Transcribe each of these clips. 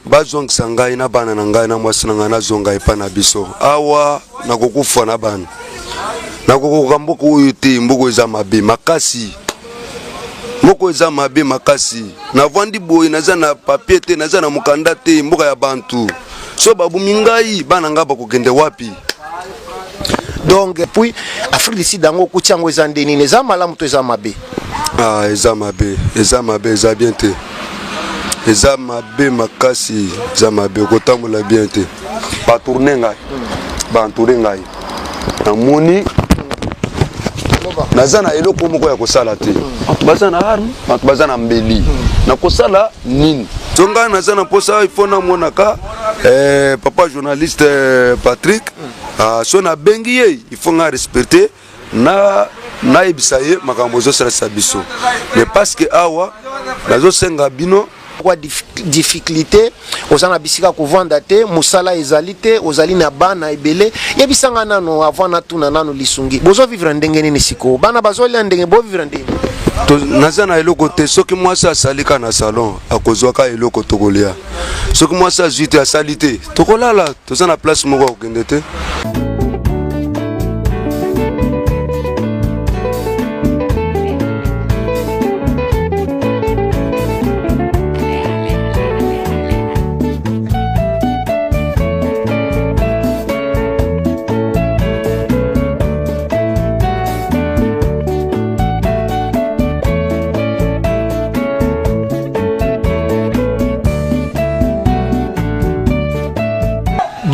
Bazongisa ngai na bana na ngai na mwasi na ngai, nazonga epai na biso. Awa nakokufa na bana, nakokoka mboka oyo te. Mboka eza mabe makasi, mboka eza mabe makasi. Navandi boye, naza na papier te, naza na mokanda te, mboka ya bantu. So babumi ngai, bana ngai bakokende wapi? Donc puis Afrique du Sud yango okuti yango eza nde nini? Eza malamu to eza mabe? Ah, eza mabe, eza mabe, eza bien te, eza mabe makasi, eza mabe, kotambola bien te. Batourne ngai, baentoure ngai, namoni naza na eloko moko ya kosala te. Bato baza na arme, bato baza na mbeli, nakosala nini? So ngai naza na mposa, ifo namonaka eh, papa journaliste eh, Patrick. Ah, so nabengi ye, ifo ngai respecte na nayebisa ye makambo ezosalisa biso, mais parce que awa nazosenga bino. Kwa difficulté, oza na bisika kovanda te, mosala ezali te, ozali na bana ebele. Yebisanga nano, avant natuna nano lisungi, bozovivre ndenge nini sikoyo? Bana bazolia ndenge, bovivre ndenge? Naza na eloko te. Soki mwasi asali ka na salon, akozwaka eloko tokolia. Soki mwasi azwi te, asali te, tokolala. Toza na place moko ya kokende te.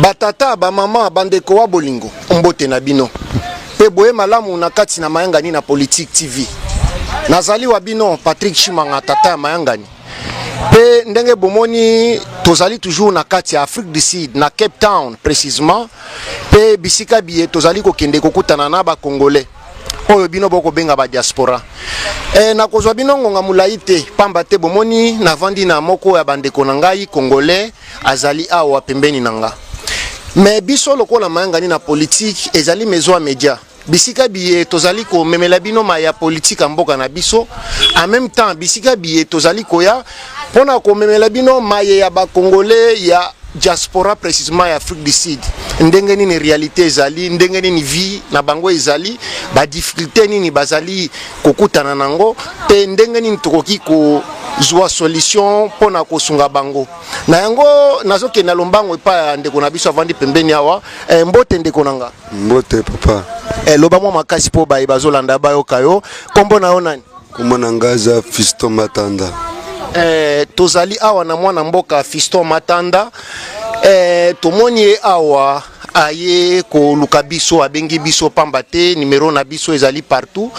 Batata, bamama, bandeko wa bolingo, mbote na bino mpe boye malamu na kati na Mayangani na Politique TV. Nazali wa bino Patrick Chimanga, tata ya Mayangani. Mpe ndenge bomoni, tozali toujours na kati ya Afrique du Sud, na Cape Town précisement, mpe bisika biye tozali kokende kokutana na Bacongolais oyo bino bokobenga ba diaspora. Nakozwa bino ngonga molai te, pamba te bomoni navandi na moko ya bandeko na ngai congolais, azali awa pembeni na nga. Me biso lokola Mayangani na Politike, ezali maison ya media, bisika biye tozali komemela bino maya politike ya mboka na biso. En même temps, bisika biye tozali koya mpona komemela bino maye ya Bacongolais ya diaspora, précisement ya Afrique du Sud, ndenge nini réalité ezali, ndenge nini vie na bango ezali, badifficulté nini bazali kokutana nango, mpe ndenge nini tokoki kozwa solution mpona kosunga bango. Na yango nazokende na lombango epai ya ndeko na biso avandi pembeni awa. Mbote ndeko na nga. Mbote papa. Loba mwa makasi mpo baye bazolanda bayoka yo. Nkombo na yo nani? Kombo na ngai eza Fiston Matanda. Tozali awa na mwana mboka Fiston Matanda. Tomoni ye awa aye koluka biso, abengi biso pamba te numero na biso ezali partout.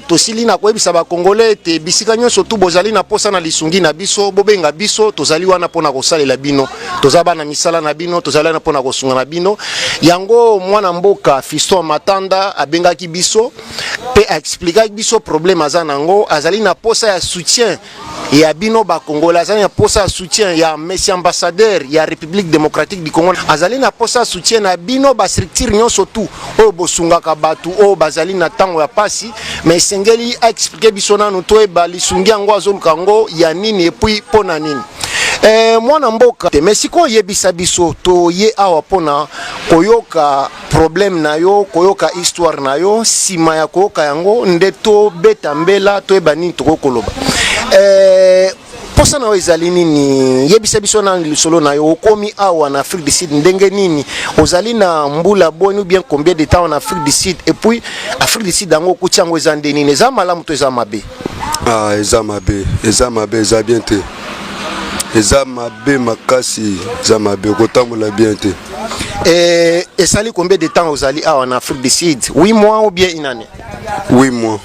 Tosili na koyebisa Bakongole ete bisika nyonso tu bozali na posa na lisungi na biso, bobenga biso, tozali wana mpona kosalela bino. Toza bana misala na bino, tozali wana mpona kosunga na bino. Yango mwana mboka Fiston Matanda abengaki biso mpe aexplikaki biso problème aza nango. Azali na posa ya soutien ya bino Bakongole, azali na posa ya soutien ya monsieur ambassadeur ya République démocratique du Congo, azali na posa ya soutien na bino bastructure nyonso tu oyo bosungaka bato oyo bazali na ntango ya pasi. Mais esengeli aexplike biso nanu, toyeba lisungi yango azoluka yango ya nini et puis mpo na nini. Mwana mboka te, mais sikoyo oyebisa biso, toye awa mpona koyoka problème na yo, koyoka histoire na yo. Nsima ya koyoka yango nde tobeta mbela, toyeba nini tokoki koloba. Posa na yo ezali nini? Yebisa biso na lisolo na yo. Okomi awa na Afrique du Sud ndenge nini? Ozali na mbula boni ou bien combien de temps en Afrique du Sud? Et puis Afrique du Sud yango okuti yango eza nde nini? Eza malamu to eza mabe? Ah, eza mabe, eza mabe, eza bien te, eza mabe makasi, eza mabe, kotambola bien te. Esali combien de temps ozali awa na Afrique du Sud? 8 mois ou bien une année? 8 mois.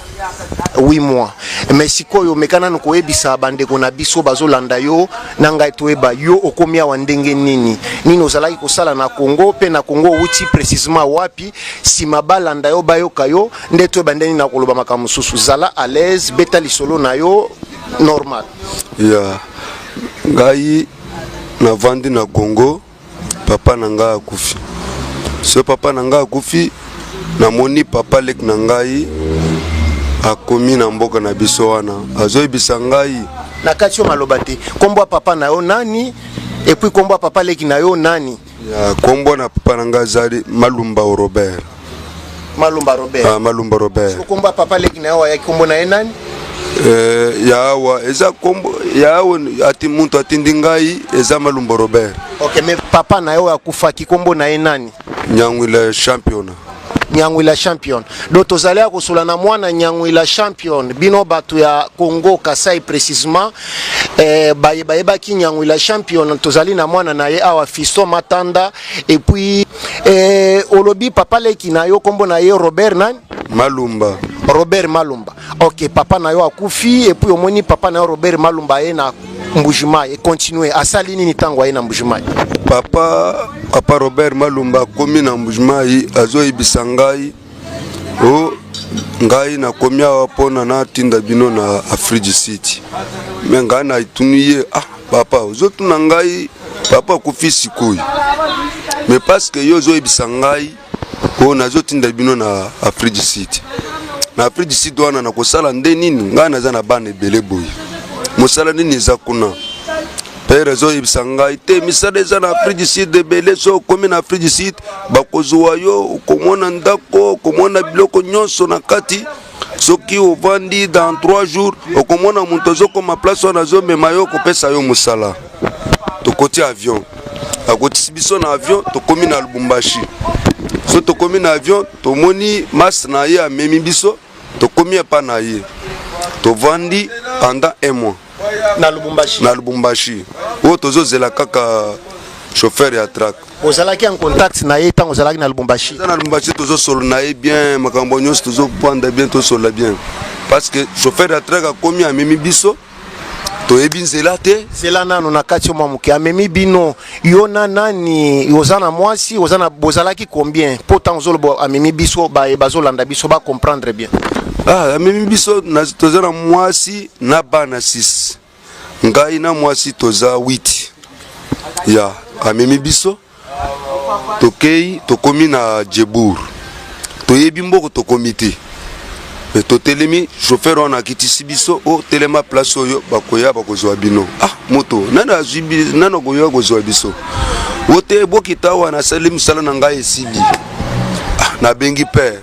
8 mois. Mais sikoyo meka nanu koyebisa bandeko na biso bazolanda yo na ngai, toyeba yo okomi awa ndenge nini, nini ozalaki kosala na Congo, mpe na Congo outi précisement wapi. Nsima balanda yo, bayoka yo, nde toyeba ndenge nini na koloba makambo mosusu. Zala à l'aise, beta lisolo na yo normal. Ya ngai, navandi na Congo, papa na ngai akufi. So papa na ngai akufi, namoni papa leki na ngai akomi na mboka na biso wana, azoyebisa ngai. Na kati yo maloba te. Nkombo ya papa na yo nani? Et puis kombo ya papa leki na yo nani? Ya kombo na papa na ngai azali Malumba Robert. Malumba Robert. Ah, Malumba Robert. So kombo ya papa leki na yo ayaki kombo na ye nani? Eh, ya awa eza kombo ya awa ati muntu atindi ngai eza Malumba Robert. Ok, mais papa na yo akufaki kombo na ye nani? Nyangwila champion. Nyangwila champion. Donc tozali ya kosola na mwana Nyangwila champion. Bino bato ya Congo Kasai précisément eh, baye bayebaki Nyangwila champion tozali na mwana na ye awa Fiston Matanda et puis eh, olobi papa leki na yo kombo na ye Robert nani? Malumba. Robert Malumba. Ok, papa na yo akufi et puis omoni papa na yo Robert Malumba ye na Mbujimayi et continuer asali nini ntango aye na Mbujimayi? Papa papa Robert Malumba akomi na Mbujimayi azoyebisa ngai o ngai nakomi awa mpona natinda bino na Afrique du Sud. Me ngai natuni ye ah papa ozotuna ngai papa akufi sikoyo me parce que yo ozoyebisa ngai oyo nazotinda bino na Afrique du Sud. Na Afrique du Sud wana nakosala nde nini? Ngai naza na bana ebele boye, mosala nini eza kuna? Pere azoyebisa ngai te, misala eza na Afrique du Sud ebele. So okomi na Afrique du Sud bakozwa yo, okomona ndako, okomona biloko nyonso na kati. Soki ovandi dans 3 jours okomona moto azokoma place wana, azomema yo, kopesa yo mosala. Tokoti avion, akotisi biso na avion, tokomi na Lubumbashi. So tokomi na avion, tomoni mas na ye amemi biso, tokomi epa na ye, tovandi pendant un mois na Lubumbashi. Na Lubumbashi oyo tozozela kaka chauffeur ya truck. Ozalaki en contact na ye ntango ozalaki na Lubumbashi? Na Lubumbashi tozosolola na ye bien, makambo nyonso tozovanda bien, tosolola bien parce que chauffeur ya truck akomi amemi biso, toyebi nzela te. Zela nano na kati mwa moke. Amemi bino yo na nani? Oza na mwasi, oza na bozalaki combien? Mpo ntango ozoloba amemi biso, baye bazolanda biso bacomprendre bien. Ah, amemi biso toza na mwasi na bana 6, ngai na mwasi toza 8. Ya amemi biso, tokei, tokomi na Djebour, toyebi mboko tokomi te. Me totelemi, chauffeur wana akitisi biso, o telema place oyo bakoya bakozwa bino. Ah, moto nani azwi nani akoya kozwa biso? O te, bokita awa, nasali mosala na ngai esili. Ah, nabengi père,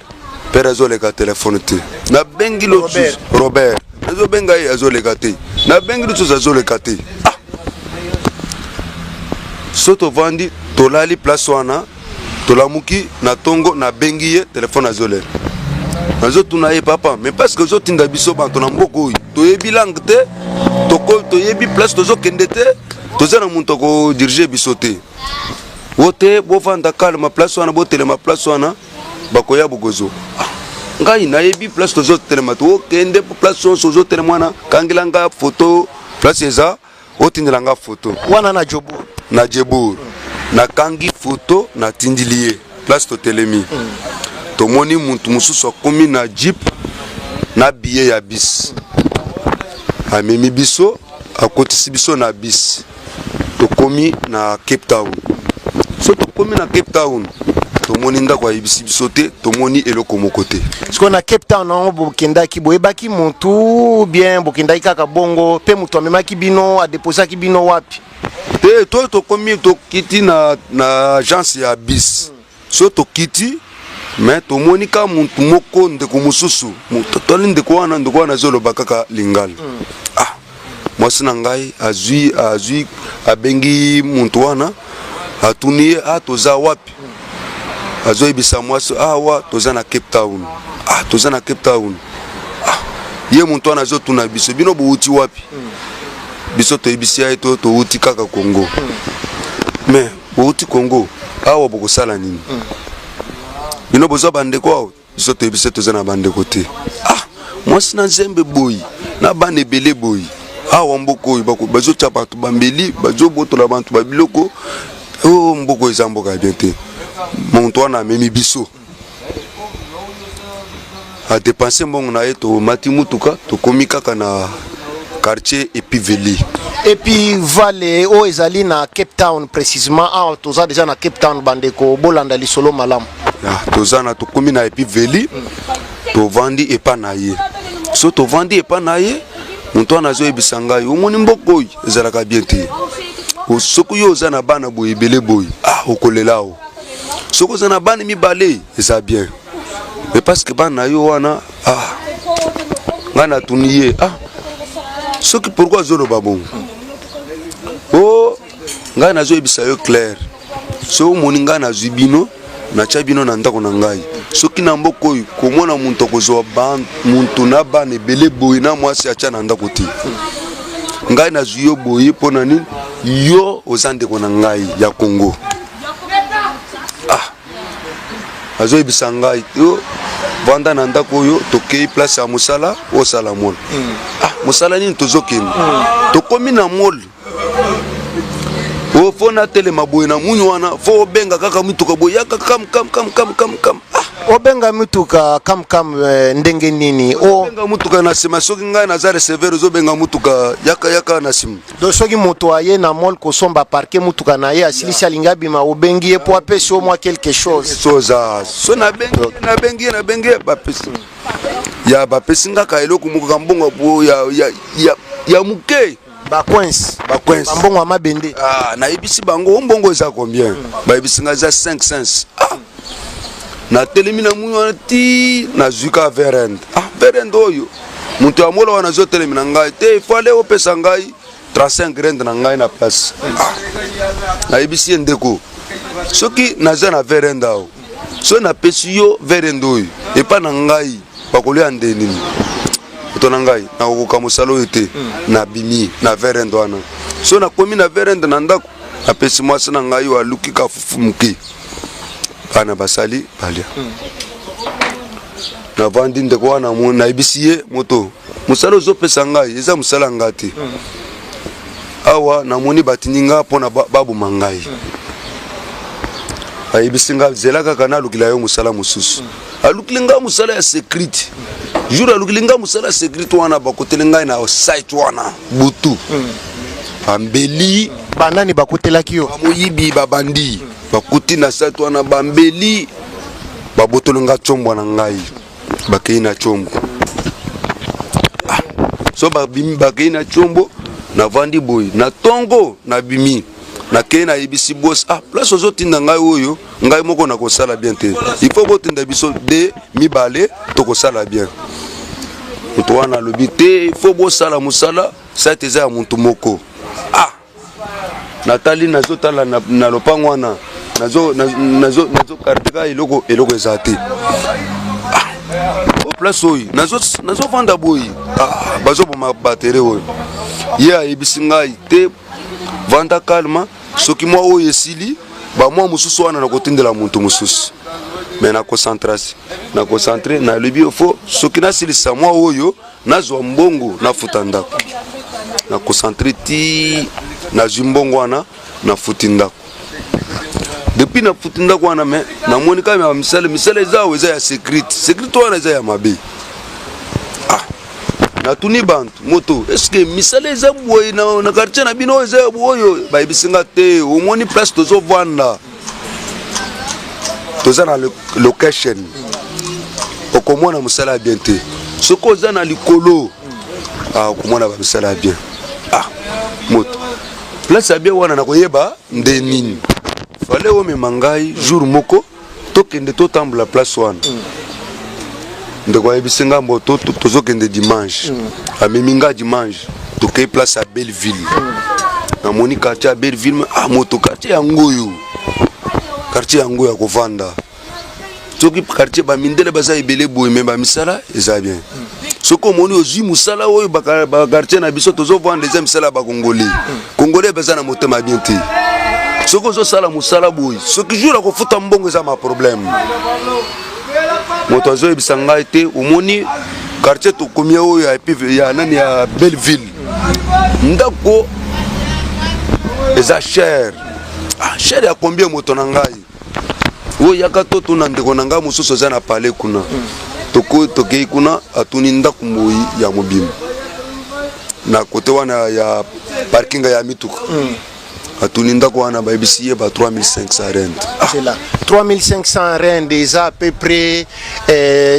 père azoleka telefone te. Nabengi losusu Robert, nazobenga ye azoleka te. Nabengi lisusu azoleka te. Ah, so tovandi, tolali place wana, tolamuki na ntongo, nabengi ye telefone azolela. Nazotuna ye, papa, mais parce que ozotinda biso bato na mboka oyo toyebi langue te, toyebi place tozokende te, toza na moto akodirige biso te. O te, bovanda calme place wana, botelema place wana, bakoya bokozwa. Ah, ngai nayebi place tozotelema te. Okende place nyonso ozotelema wana, kangela nga foto place eza, otindela nga foto wana na Jobourg. Na Djebour nakangi foto, natindili ye place totelemi. Tomoni mutu mosusu akomi na jeep na billet ya bis, amemi biso, akotisi biso na bis, tokomi na Cape Town. So tokomi na Cape Town, tomoni ndako ayebisi biso te, tomoni eloko moko te. Sikoyo na Cape Town yango bokendaki, boyebaki motu bien? Bokendaki kaka bongo mpe moto amemaki bino, adeposaki bino wapi? Te, to tokomi, tokiti na agence ya bis. So tokiti, me tomoni ka mutu moko, ndeko mosusu. Totali ndeko wana, ndeko wana azoloba kaka lingala. Ah, mwasi na ngai azwi abengi mutu wana, atuni ye: ah, toza wapi? Azoyebisa mwasi: awa toza na Cape Town. Ah, toza na Cape Town. Ah, ye mutu wana azotuna biso: bino bowuti wapi? Biso toyebisi ye to towuti kaka Congo. Mais bowuti Congo, awa bokosala nini? Bino bozwa bandeko awa? Biso toyebisi toza na bandeko te. Ah, mwasi na nzembe boyi na bana ebele boyi awa, mboka oyo bazotya bato bambeli, bazobotola bato babiloko oyo, mboka oyo eza mboka ya bien te. Moto wana amemi biso, adepense mbongo na ye, tomati mutuka, tokomi kaka na quartier Epiveli. Epi Vale oyo ezali na Cape Town précisément. Awa toza déjà na Cape Town, bandeko bolanda lisolo malamu. Ah, toza na tokomi na Epiveli, tovandi epa na ye. So tovandi epa na ye, moto wana azoyebisa ngai: omoni mboka oyo ezalaka bien te. Soki yo oza na bana boye ebele boye, ah, okolela o. Soki oza na bana mibale, eza bien, mais parce que bana na yo wana, ah, ngai natuni ye, ah, soki pourquoi azoloba bongo? O ngai nazoyebisa yo clair, soki omoni ngai nazwi bino, natya bino na ndako na ngai, soki na mboka oyo komona moto akozwa moto na bana ebele boye na mwasi atya na ndako te. Ngai nazwi yo boye mpo na nini? Yo oza ndeko na ngai ya Congo. Ah, azoyebisa ngai, yo vanda na ndako oyo, tokei place ya mosala, osala mall. Ah, mosala nini? Tozokende, tokomi na mall o, fo natelema boye na muni wana, fo obenga kaka mituka boye, yaka, kam kam kam kam kam kam. Ah, obenga mituka kam kam, ndenge nini o? Obenga mutuka na nsima, soki ngai naza receveur, ozobenga mutuka, yaka, yaka na nsima. Donc soki moto aye na mall kosomba, parquer mutuka na ye, asilisi, alingi abima, obengi ye mpo apesi yo mwa quelque chose. Soza so nabengi ye, nabengi ye, nabengi ye, bapesi ya bapesi ngaka eloko moko ka mbongo po ya moke. Bacoins. Bacoins. Bambongo ya mabende. Ah, nayebisi bango, mbongo eza combien? Bayebisi nga eza 5 cents. Ah, natelemi na muni wana ti nazwi ka 20 rand. Ah, 20 rand oyo, moto ya mall wana azotelemi na ngai te, fale opesa ngai 35 rand na ngai na place. Ah, nayebisi ye, ndeko, soki naza na 20 rand awa, soki napesi yo 20 rand oyo, epa na ngai bakolia nde nini? Moto na ngai, nakokoka mosala oyo te. Nabimi na 20 rand wana. So nakomi na 20 rand na ndako, napesi mwasi na ngai oyo, aluki kafufu moke, bana basali balia. Navandi, ndeko wana nayebisi ye, moto, mosala ozopesa ngai eza mosala ya ngai te. Awa namoni batindi nga mpona baboma ngai. Ayebisi nga, zela kaka nalukila yo mosala mosusu. Alukili nga mosala ya sécurité. Jour alukili nga mosala ya sécurité wana, bakoteli ngai na site wana butu, bambeli. Banani bakotelaki yo? Bamoyibi, babandi, bakuti na site wana bambeli, babotoli nga tsombwa na ngai, bakei na tshombo. Ah, so babimi, bakei na tshombo. Navandi boye na ntongo, nabimi, nakei, nayebisi boss, ah, place ozotinda ngai oyo, ngai moko nakosala bien te, il faut botinda biso de mibale, tokosala bien. Moto wana alobi te, il faut bosala mosala, site eza ya motu moko. Ah, natali, nazotala na lopango wana, nazokarter kaka, eloko eza te. Ah, o place oyo nazovanda boye, ah, bazoboma batterie oyo. Ye ayebisi ngai te, vanda calme, soki mwa oyo esili, bamwa mosusu wana nakotindela moto mosusu. Mais na concentration, na concentre, nalobi fo soki nasilisa mwa oyo, nazwa mbongo, nafuta ndako. Na concentre ti nazwi mbongo wana, nafuti ndako. Depuis nafuti ndako wana, me namoni kaka misala, misala eza awa, eza ya sécurité. Sécurité wana eza ya mabe. Ah, natuni bantu, moto, est-ce misala eza boye na quartier na bino oyo eza ya oyo? Bayebisi nga te, omoni place tozovanda, toza na location, okomona mosala ya bien te. Soki oza na likolo, ah, okomona bamisala ya bien. Ah, moto, place ya bien wana nakoyeba nde nini? Fale omema ngai jour moko, tokende totambola place wana. Ndeko ayebisi nga mbo tozokende dimanche. Amemi nga dimanche, tokei place ya Belleville. Namoni quartier ya Belleville. Ah, moto, quartier yango oyo, quartier yango ya kovanda. Soki quartier bamindele baza ebele boye, me bamisala eza bien. Soki omoni ozwi mosala oyo, baquartier na biso tozovanda eza misala ya bakongolais. Congolais baza na motema bien te. Soki ozosala mosala boye, soki jour akofuta mbongo, eza ma problème. Moto azoyebisa ngai te, omoni quartier tokomi oyo ya nani, ya Belleville, ndako eza cher. Ah, cher ya combien? Moto na ngai oyo, yaka totuna ndeko na ngai mosusu aza na palais kuna. Tokei kuna, atuni ndako moi ya mobimba na kote wana ya parking ya mituka. Atuni ndako wana, bayebisi ye ba 3500 rand. Ah. C'est là 3500 rand, eza à peu près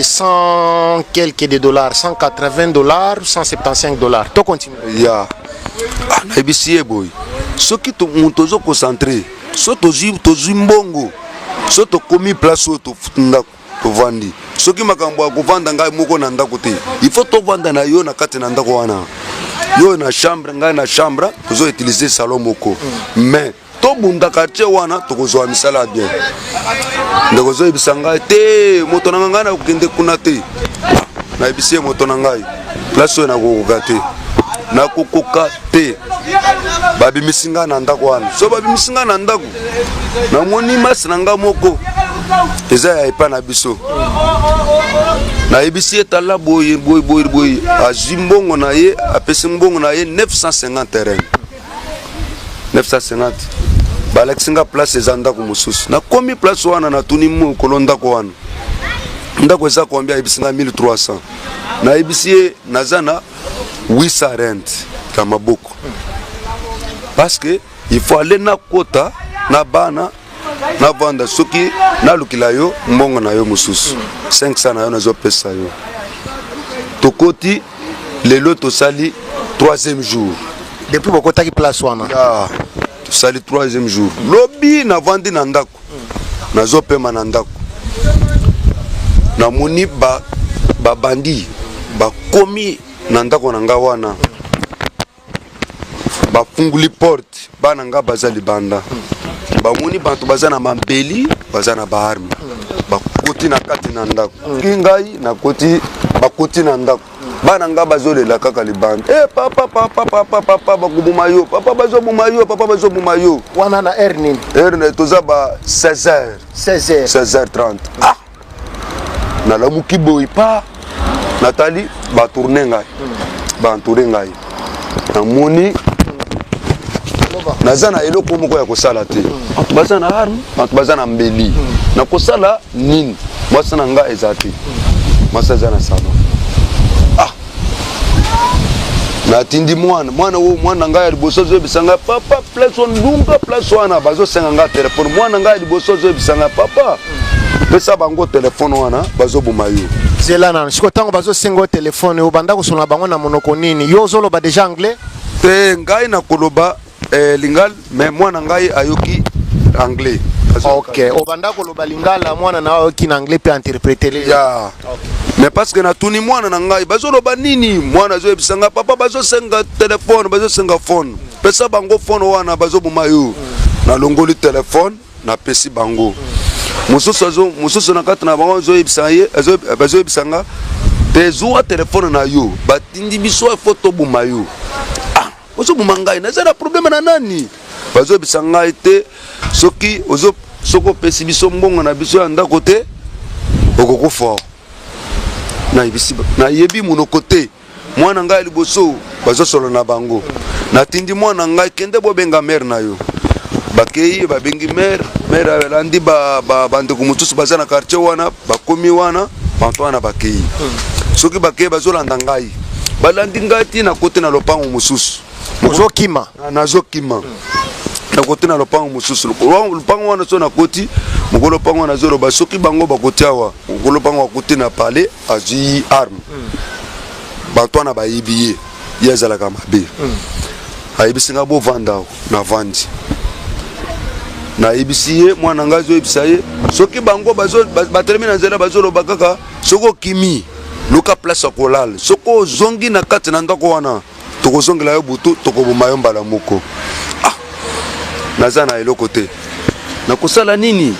100 quelques de dollars, 180 dollars, 175 dollars. To continue. Ya, ah, nayebisi ye boye. Soki moto ozo concentre, so tozwi mbongo, so tokomi place oyo tofuti ndako, tovandi. Soki makambo ya kovanda ngai moko na ndako te, il faut tovanda na yo na kati na ndako wana, yo na chambre, ngai na chambre, tozo utiliser salon moko. Mais tobunda quartier wana, tokozwa misala ya bien. Ndeko ozoyebisa ngai te, moto na ngai nakokende kuna te. Nayebisi ye, moto na ngai, place oyo nakokoka te, nakokoka te. Babimisi ngai na ndako wana. So babimisi ngai na ndako, namoni masi na ngai moko eza ya epai na biso. Nayebisi ye, tala, boye boye boye boye. Azwi mbongo na ye, apesi mbongo na ye 950 terrain, 950. Balakisi nga place eza ndako mosusu. Nakomi place wana, natuni mokolo ndako wana, ndako eza combien? Ayebisi nga 1300. Nayebisi ye, naza na 800 rente ya maboko, parce que il faut aller nakota na bana navanda. Soki nalukila yo mbongo na yo mosusu 500 na yo, nazopesa yo. Tokoti lelo, tosali troisième jour. Depuis bokotaki place wana? Ya, tosali troisième jour. Lobi navandi na ndako, nazopema na ndako, namoni babandi bakomi na ndako na nga wana, bafunguli porte. Bana nga baza libanda, bamoni bato baza na mabeli, baza na baarme, bakoti na kati na ndako. Ki ngai nakoti, bakoti na ndako, bana nga bazolela kaka libanda: "E papa, papa, papa, papa, bakoboma yo, papa, bazoboma yo, papa, bazoboma yo." Wana na heure nini? Heure toza ba 16 heures. 16 heures? 16h30. Ah, nalamuki boye pa, natali batourne ngai, baentoure ngai. Namoni naza na eloko moko ya kosala te. Bato baza na arme, bato baza na mbeli, nakosala nini? Mwasi na ngai eza te, mwasi aza na salon. Ah, natindi mwana, mwana oyo, mwana na ngai ya liboso azoyebisa ngai: "Papa, place wana, lunga place wana, bazosenga ngai telefone." Mwana ngai ya liboso azoyebisa ngai: "Papa, pesa bango telefone wana, bazoboma yo." Zela nano. Siko ntango bazosenga yo telefone, obanda kosolola bango na monoko nini? Yo ozoloba déjà anglais? Te, ngai nakoloba lingala, mais mwana ngai ayoki anglais. Ok, obanda koloba lingala, mwana na yo ayoki na anglais mpe interpréter. Ya, mais parce que natuni mwana na ngai, bazoloba nini? Mwana azoyebisa ngai: "Papa, bazosenga telefone, bazosenga phone, pesa bango phone wana, bazoboma yo." Nalongoli telefone, napesi bango. Mosusu mosusu na kati na bango azoyebisa ye, bazoyebisa nga te: "Zuwa telefone na yo, batindi biso, faut toboma yo." Ah, ozoboma ngai, naza na problème na nani? Bazoyebisa ngai te, soki ozo soki opesi biso mbongo na biso ya ndako te, okokufa. Nayebisi, nayebi monoko te. Mwana ngai ya liboso bazosolola na bango. Natindi mwana ngai: "Kende, bobenga mère na yo." Bakei, babengi mère. Mère alandi bandeko mosusu baza na quartier wana, bakomi wana, banto wana bakei. Soki bakei, bazolanda ngai, balandi ngai ti nakoti na lopango mosusu. Ozokima? Nazokima, nakoti na lopango mosusu. Lopango wana, so nakoti, mokolo lopango wana azoloba: "Soki bango bakoti awa." Mokolo lopango akoti na palais, azwi arme. Bato wana bayebi ye, ye azalaka mabe. Ayebisi nga: "Bovanda awa." Navandi, nayebisi ye, mwana ngai azoyebisa ye: "Soki bango batelemi na nzela, bazoloba kaka, soki okimi, luka place ya kolala. Soki ozongi na kati na ndako wana, tokozongela yo butu, tokoboma yo mbala moko." Ah, naza na eloko te, nakosala nini?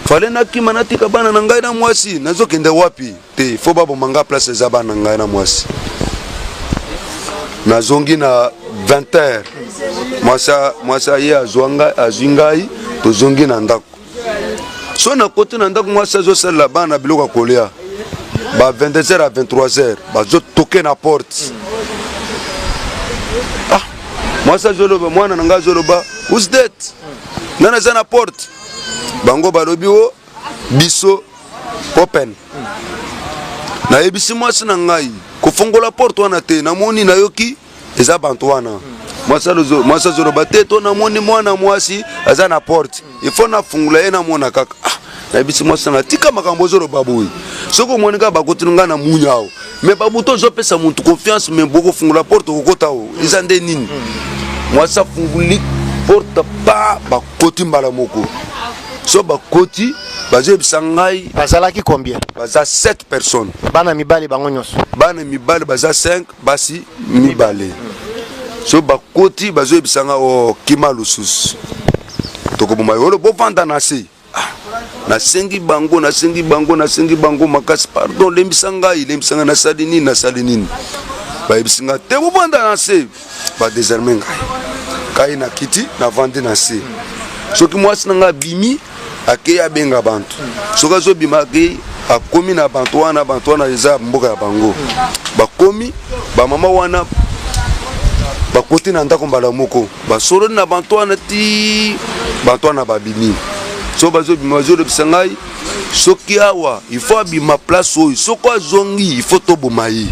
Fale nakima, natika bana na ngai na mwasi, nazokende wapi? Te, faut baboma nga place eza bana na ngai na mwasi. Nazongi na 20 heures, mwasi, mwasi aye, azwa ngai, azwi ngai, tozongi na ndako. So nakoti na ndako, mwasi azosalela bana biloko ya kolia. Ba 22 heures à 23 heures, bazotoke na porte. Ah, mwasi azoloba, mwana na ngai azoloba: "Who's that? Ngai naza na porte." Bango balobi: "O biso, open." Nayebisi mwasi na ngai kofongola porte wana te, namoni, nayoki eza bantu wana. Mwasi azoloba: "Te, to namoni mwana mwasi aza na porte, il faut nafungola ye, namona kaka." Ah, nayebisi mwasi na ngai: "Tika makambo ozoloba boye. Soki omoni kaka bakotini ngai na munya awo, mais babutu ozopesa motu confiance, mais bokofungola porte, okokota awo, eza nde nini?" Mwasi afunguli porte pa, bakoti mbala moko. So bakoti, bazoyebisa ngai. Bazalaki combien? Baza 7 personnes. Bana mibali bango nyonso? Bana mibali baza 5, basi mibale. So bakoti, bazoyebisa ngai: "O kima lisusu, tokoboma yo, bovanda na se." Ah, nasengi bango, nasengi bango, nasengi bango makasi: "Pardon, lembisa ngai, lembisa ngai, nasali nini, nasali nini?" Bayebisi ngai te: "Bovanda na se." Badésarmer ngai kai na kiti, navandi na se. Soki mwasi na ngai abimi, akei, abenga bantu. Soki azobima, akei, akomi na bantu wana. Bantu wana eza mboka ya bango. Bakomi, bamama wana bakoti na ndako mbala moko, basololi na bantu wana ti bantu wana babimi. So bazobima, bazolobisa ngai: soki awa, il faut abima place oyo, soki azongi, il faut toboma ye.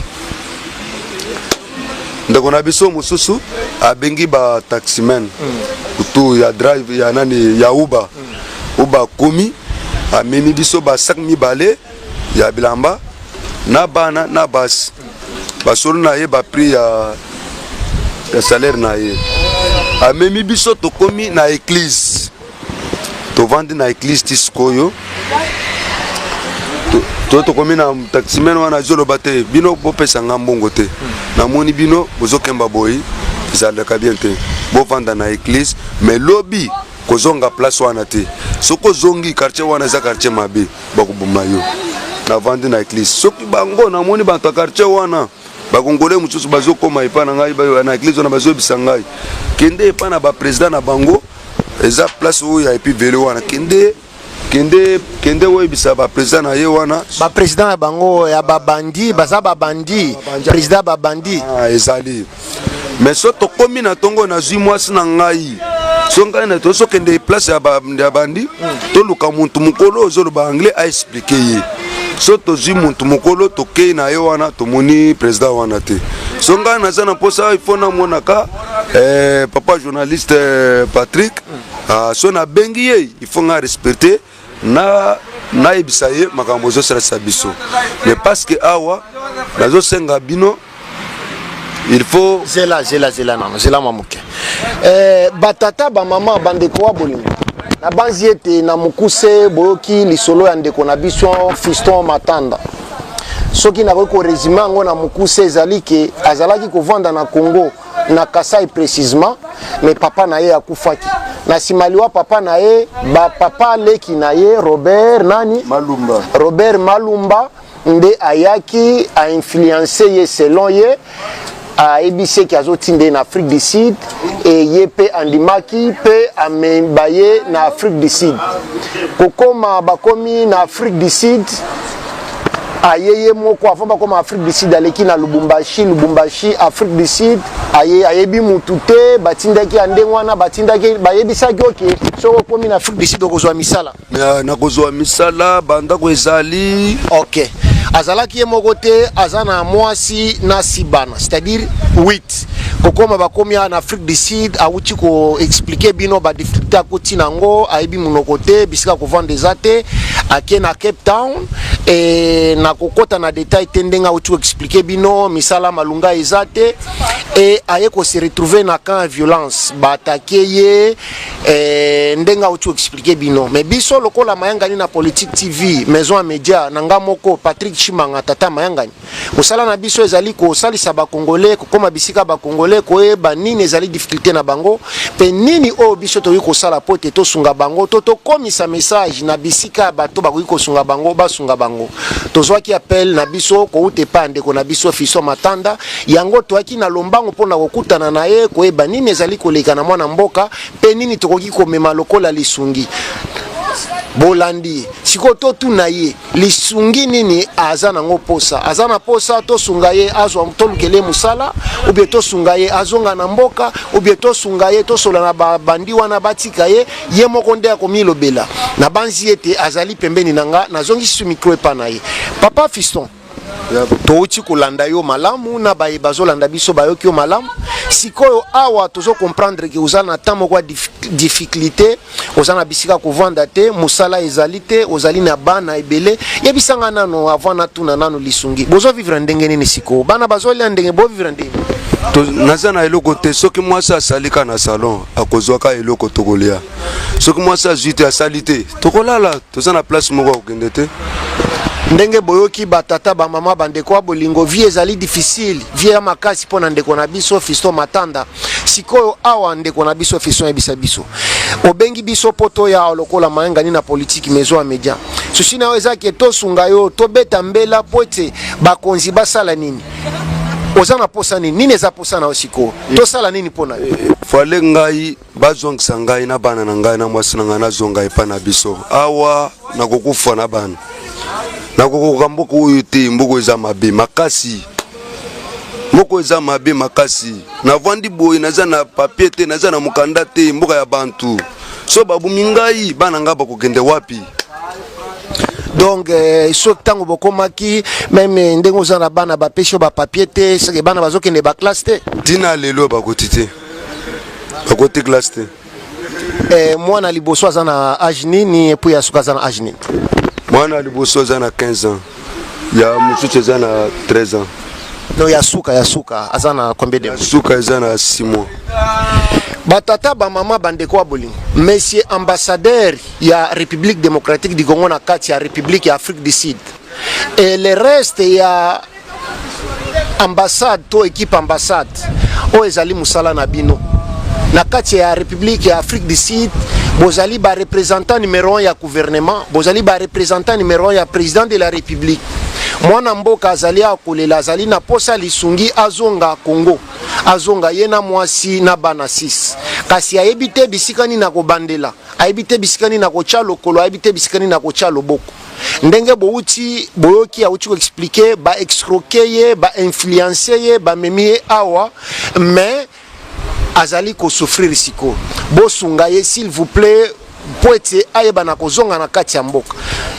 Ndeko na biso mosusu abengi bataximen kutu ya drive ya nani, ya Uber. Uber akomi, amemi biso basac mibale ya bilamba na bana na basi. Basolo na ye baprix ya salaire na ye. Amemi biso, tokomi na église, tovandi na église ti sikoyo. To tokomi na taximen wana, azoloba te: "Bino bopesa nga mbongo te, namoni bino bozokemba boyi, ezalaka bien te, bovanda na église, mais lobi kozonga place wana te. Soki ozongi quartier wana, eza quartier mabe, bakoboma yo." Navandi na église. Soki bango namoni bato ya quartier wana, bakongole mosusu bazokóma epai na ngai na église wana, bazoyebisa ngai: "Kende epai na baprésident na bango, eza place oyo ya epi vele wana, kende, kende, kende oyebisa baprésident na ye wana." Baprésident na bango ya babandi, baza babandi, président ya babandi. Ah, ezali. Mais so tokomi na ntongo, nazwi mwasi na ngai, so ngai na tozokende place ya bandi, toluka muntu mokolo ozoloba anglais, aexpliquer ye. So tozwi muntu mokolo, tokei na ye wana, tomoni président wana te. So ngai naza na mposa, il faut namonaka papa journaliste Patrick. Ah, so nabengi ye, il faut ngai respecter na nayebisa ye makambo ezosalisa biso. Mais parce que awa nazosenga bino, il faut Zela, zela, zela nano, zela mwa moke. Batata, bamama, bandeko wa bolingo, nabanzi ete na mokuse boyoki lisolo ya ndeko na biso Fiston Matanda. Soki nakoki korésumer yango na mokuse, ezali ke azalaki kovanda na Congo, na Kasai précisement, mais papa na ye akufaki. Na nsima liwa papa na ye, bapapa leki na ye Robert nani? Malumba. Robert Malumba nde ayaki ainfluencer ye. Selon ye, ayebisi eke azotinda ye na Afrique du Sud e ye mpe andimaki mpe amemba ye na Afrique du Sud. Kokoma bakomi na Afrique du Sud, aye ye moko. Avant bakoma Afrique du Sud, aleki na Lubumbashi. Lubumbashi, Afrique du Sud, aye, ayebi mutu te. Batindaki ya ndenge wana, batindaki, bayebisaki: "Ok, soki okomi na Afrique du Sud, okozwa misala." Nakozwa misala, bandako ezali. Ok, azalaki ye moko te, aza na mwasi na six bana, c'est-à-dire 8. Kokoma bakomi awa na Afrique du Sud, awuti koexpliquer bino badifficulté akoti nango. Ayebi monoko te, bisika kovanda eza te. Ake na Cape Town e, na kokɔta na détail te, ndenge awuti koexpliquer bino, misala malunga eza te e aye kose retrouver na camp ya violence, baattaquer ye ndenge awuti koexpliquer bino. Mais biso lokola Mayangani na Politique TV, maison ya média na nga moko Patrick Chimanga, tata Mayangani, mosala na biso ezali kosalisa bakongole, kokóma bisika bakongole, koyeba nini ezali difficulté na bango mpe nini oyo biso tokoki kosala po ete tosunga bango, to tokomisa message na bisika ya bato bakoki kosunga bango, basunga bango. Tozwaki appel na biso kouta epai ya ndeko na biso Fiso Matanda. Yango toyaki na lombango mpona kokutana na ye, koyeba nini ezali koleka na mwana mboka mpe nini tokoki komema lokola lisungi. Bolandi sikoyo, totuna ye lisungi nini aza nango posa. Aza na posa tosunga ye azwa, tolukela ye mosala, ou bien tosunga ye azonga na mboka, ou bien tosunga ye tosola na babandi wana batika ye. Ye moko nde akomilobela. Nabanzi ete azali pembeni na nga. Nazongisi micro epa na ye. Papa Fiston. Touti kolanda yo malamu na baye bazolanda biso bayoki yo malamu. Sikoyo awa tozo comprendre ke oza na temps moko ya difficulté, oza na bisika kovanda te, mosala ezali te, ozali na bana ebele. Yebisa nga nano avant natuna nano lisungi, bozo vivre ndenge nini sikoyo? Bana bazolia ndenge, bo vivre ndenge? Naza na eloko te. Soki mwasi asali ka na salon, akozwaka eloko tokolia. Soki mwasi azwi te, asali te, tokolala. Toza na place moko ya kokende te. Ndenge boyoki, batata, bamama, bandeko ya bolingo, vie ezali difficile, vie ya makasi mpo na ndeko na biso Fiston Matanda. Sikoyo awa ndeko na biso Fiston, yebisa biso, obengi biso mpo toya lokola mayangani na politike, maison ya media. Susi na yo eza ke tosunga yo, tobeta mbela mpo ete bakonzi basala nini? Oza na posa nini? Nini eza posa na yo sikoyo? Tosala nini mpo na yo? Fale ngai bazongisa ngai na bana na ngai na mwasi na ngai, nazonga epai na biso. Awa nakokufa na bana, nakokoka mboka oyo te. Mboka eza mabe makasi, moko eza mabe makasi. Navandi boye, naza na papier te, naza na mokanda te. Mboka ya bantu, so babumi ngai, bana ngai bakokende wapi? Donc soki ntango bokomaki même, ndenge oza na bana, bapesi yo bapapier te, soki bana bazokende baclasse te? Ntina lelo bakoti te, bakoti classe te. Mwana liboso aza na age nini, et puis ya suka aza na age nini? Mwana liboso aza na 15 ans, ya mosusu eza na 13 ans. Non, ya suka, ya suka aza na combien de mois? Suka eza na 6 mois. Batata, bamama, bandeko ya bolingo, monsieur ambassadeur ya République démocratique du Congo na kati ya République ya Afrique du Sud et le reste ya ambassade to équipe ambassade oyo ezali mosala na bino na kati ya République ya Afrique du Sud, bozali bareprésentant numéro 1 ya gouvernement, bozali bareprésentant numéro 1 ya président de la République. Mwana mboka azali akolela, azali na posa lisungi, azonga Congo, azonga ye na mwasi na bana 6, kasi ayebi te bisika nini akobandela, ayebi te bisika nini akotya lokolo, ayebi te bisika nini akotya loboko. Ndenge bouti boyoki, auti koexpliquer, baescroquer ye, bainfluencer ye, bamemi ye awa, mais azali kosouffrir sikoyo. Bosunga ye, s'il vous plaît, mpo ete ayeba na kozonga na kati ya mboka.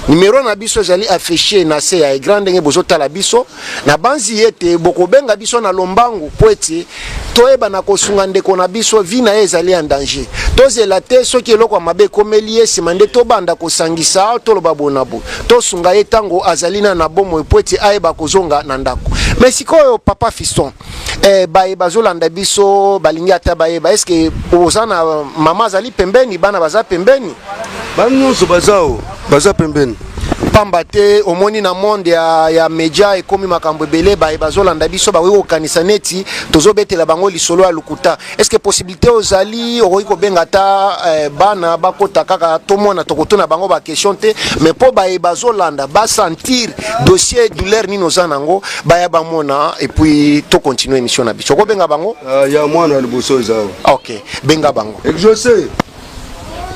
Nimero na biso ezali affiché na se ya écran. Ndenge bozotala biso, na banzi ete bokobenga biso na lombangu mpo ete toyeba na kosunga ndeko na biso. Vie na ye ezali en danger. Tozela te soki eloko ya mabe ekomeli ye, nsima nde tobanda kosangisa, toloba boye na boye. Tosunga ye ntango azali na bomoi mpo ete ayeba kozonga na ndako. Mais sikoyo, papa Fiston, baye bazolanda biso balingi ata bayeba, est-ce oza na mama azali pembeni, bana baza pembeni? Bana nyonso baza o baza pembeni. Pamba te omoni, na monde ya media ekomi makambo ebele. Baye bazolanda biso bakoki kokanisa neti tozobetela bango lisolo ya lokuta. Est ce que possibilité ozali, okoki kobenga ata bana bakota kaka, tomona, tokotuna bango baquestion te, mais mpo baye bazolanda basentir dossier, douleur nini oza nango, baya bamona, et puis tocontinue émission na biso. Okobenga bango? Ya mwana ya liboso eza awa. Ok, benga bango. Exaucé,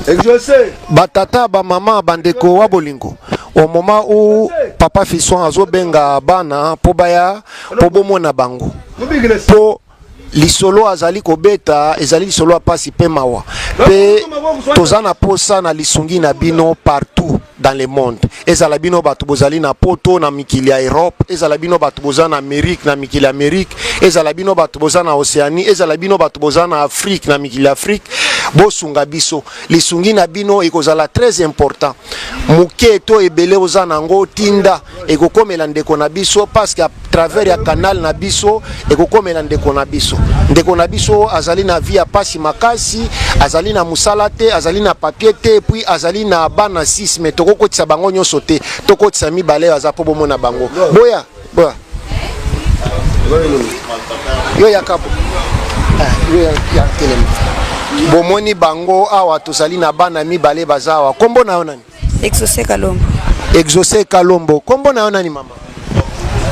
Exaucé. Batata, bamama, bandeko wa bolingo, au moment où papa Fiston azobenga bana mpo baya, mpo bomona bango, mpo lisolo azali kobeta ezali lisolo ya pasi mpe mawa, mpe toza na posa na lisungi na bino partout dans le monde. Ezala bino bato bozali na Poto, na mikili ya Europe, ezala bino bato boza na Amérique, na mikili ya Amérique, ezala bino bato boza na Océanie, ezala bino bato boza na Afrique, na mikili ya Afrique, bosunga biso. Lisungi na bino ekozala très important. Moke to ebele oza nango, tinda, ekokomela ndeko na biso, parce que à travers ya canal na biso ekokomela ndeko na biso. Ndeko na biso azali na vie ya pasi makasi, azali na mosala te, azali na papier te, puis azali na bana 6, mais tokokotisa bango nyonso te, tokotisa mibale aza mpo bomona bango. Boya, boya, yo yaka bo. Ah, yo ya telema. Bomoni bango awa, tozali na bana mibale baza awa. Kombo na yo nani? Exaucé Kalombo. Exaucé Kalombo. Kombo na yo nani, mama?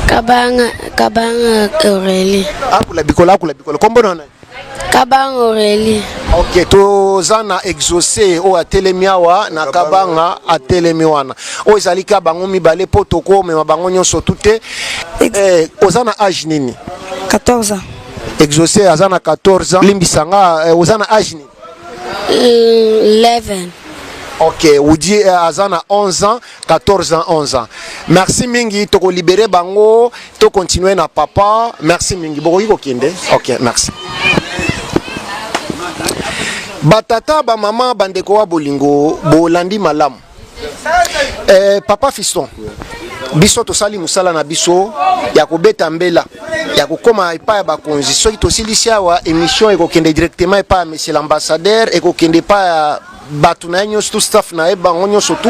Kabanga, Kabanga Aurélie. Akula bikola, akula bikola. Kombo na yo nani? Kabanga Aurélie. Ok, toza na Exaucé oyo atelemi awa, na Kabanga atelemi wana. Oyo ezali ka bango mibale mpo tokomema bango nyonso tu te. Oza na age nini? 14 ans. Exaucé aza na 14 ans. Limbisanga, oza na age nini? 11. Ok, udi aza na 11 ans. 14 ans, 11 ans. Merci mingi, toko libérer bango, to continuer na papa. Merci mingi. Bokoki kokende. OK, merci. Batata, ba mama, bandeko wa bolingo, bolandi malamu. Eh, papa Fiston, biso tosali mosala na biso ya kobeta mbela ya kokóma epai ya bakonzi. Soki tosilisi awa émission, ekokende directement epai ya monsieur l'ambassadeur, ekokende epai ya bato na ye nyonso, tu staff na ye, bango nyonso tu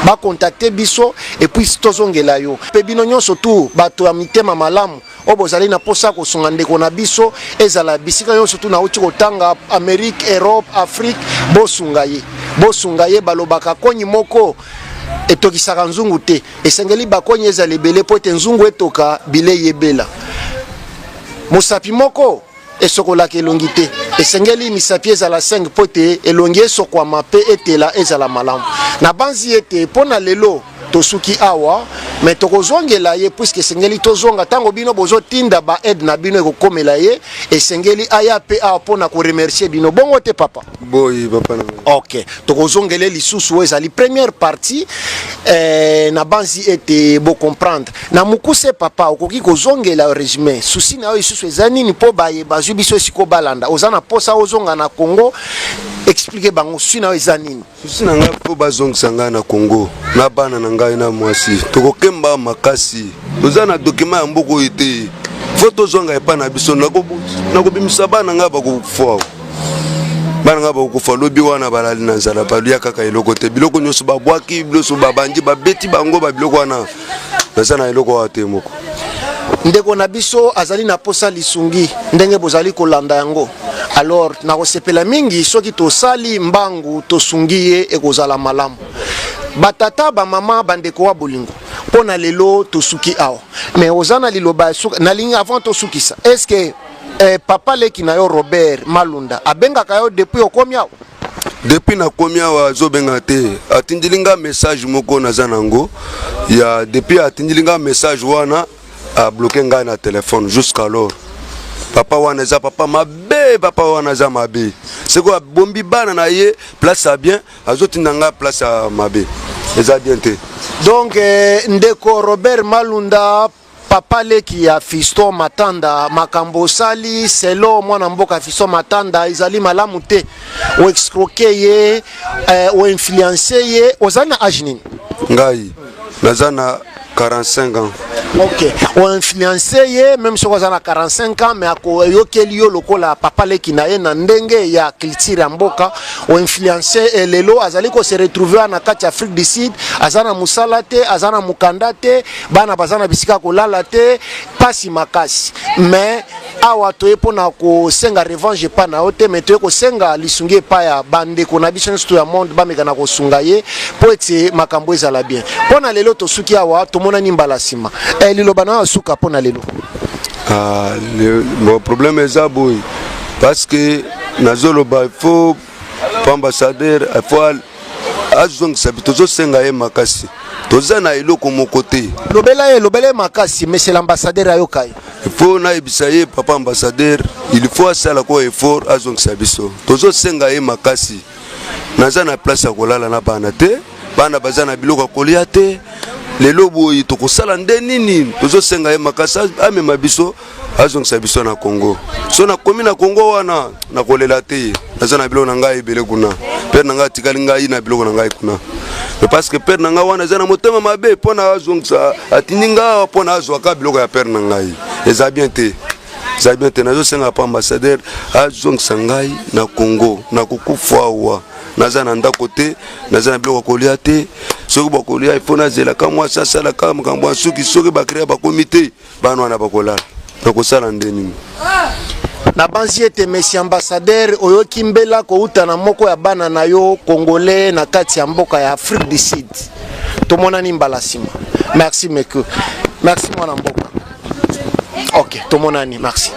bacontacte biso et puis tozongela yo. Mpe bino nyonso tu bato ya mitema malamu oyo bozali na mposa kosunga ndeko na biso, ezala bisika nyonso tu nauti kotanga, Amérique, Europe, Afrique, bosunga ye, bosunga ye. Balobaka konyi moko etokisaka nzungu te, esengeli bakonyi ezala ebele mpo ete nzungu etoka bilei ebela. Mosapi moko esokolaka elongi te, esengeli misapi ezala 5 mpo ete elongi esokwama mpe etela ezala malamu. Nabanzi ete mpo na lelo tosuki awa, me tokozongela ye puisque esengeli tozonga. Ntango bino bozotinda baaide na bino ekokomela ye, esengeli aya mpe awa mpo na koremercier bino. Bongo te, papa? Boyi, papa na ngai. Ok, tokozongela lisusu. Oyo ezali première partie. Nabanzi ete bocomprendre na mokuse. Papa, okoki kozongela résumé? Souci na yo lisusu eza nini mpo baye bazwi biso esika balanda? Oza na posa ozonga na Congo, explique bango souci na yo eza nini. Souci na ngai, mpo bazongisa ngai na Congo na bana na ngai na mwasi. Tokokemba makasi, toza na document ya mboka oyo te, faut tozonga epai na biso. Nakobimisa bana ngai, bakokufa. Bana ngai bakokufa lobi wana, balali na nzala, balia kaka eloko te, biloko nyonso babwaki, biloko babandi babeti bango babiloko wana. Naza na eloko awa te moko. Ndeko na biso azali na posa lisungi ndenge bozali kolanda yango. Alors nakosepela mingi soki tosali mbangu, tosungi ye, ekozala malamu. Batata, bamama, bandeko wa bolingo, mpo na lelo tosuki awa, mais oza na liloba ya suka nalingi avant tosukisa. Est ce que papa leki na yo Robert Malunda abengaka yo depuis okomi awa? Depuis nakomi awa, azobenga te. Atindili nga message moko, naza nango ya depuis atindili nga message wana, abloquer ngai na telefone jusqu'alors. Papa wana eza papa mabe, papa wana aza mabe. Sikoyo abombi bana na ye place ya bien, azotinda ngai place ya mabe, eza bien te. Donc ndeko Robert Malunda, papa leki ya Fiston Matanda, makambo osali selo mwana mboka Fiston Matanda ezali malamu te. Oescroquer ye, oinfluencer ye. Ozali na age nini? Ngai naza na 45 ans. Ok, oinfluencer ye, même soki aza na 45 ans, mais akoyokeli yo lokola papa leki na ye na ndenge ya culture ya mboka. Oinfluencer, lelo azali kose retrouver na kati ya Afrique du Sud, aza na mosala te, aza na mokanda te, bana baza na bisika kolala te, pasi makasi. Mais awa toye mpona kosenga revanche epai na yo te, mais toye kosenga lisungi epai ya bandeko na biso nyonso ya monde, bameka na kosunga ye mpo ete makambo ezala bien. Mpo na lelo tosuki awa, tomonani mbala nsima. Liloba na yo asuka mpo na lelo? Ah, bon, problème eza boye, parce que nazoloba, il faut ambassadeur, il faut azongisa. Tozosenga ye makasi, toza na eloko moko te. Lobela ye, lobela ye makasi, monsieur l'ambassadeur ayoka ye. Il faut nayebisa ye, papa ambassadeur, il faut asala ko effort, azongisa biso. Tozosenga ye makasi. Naza na place ya kolala na bana te, bana baza na biloko ya kolia te. Lelo boye tokosala nde nini? Tozosenga ye makasi, amema biso, azongisa biso na Congo. So nakomi na Congo wana, nakolela te. Naza na biloko na ngai ebele kuna. Père na ngai atikali ngai na biloko na ngai kuna, mais parce que père na ngai wana eza na motema mabe, mpo na azongisa, atindi ngai awa mpo na azwaka biloko ya père na ngai. Eza bien te, eza bien te. Nazosenga pa ambassadeur azongisa ngai na Congo. Nakokufa awa, naza na ndako te, naza na biloko ya kolia te. Soki bakolia, ifo nazelaka mwasi asalaka makambo ya suki. Soki bacréa bakomi te, bana wana bakolala, nakosala nde nini? Nabanzi ete monsieur ambassadeur oyoki mbela kouta na moko ya bana na yo congolais na kati ya mboka ya Afrique du Sud. Tomonani mbala nsima. Merci meke, merci mwana mboka. Ok, tomonani, merci.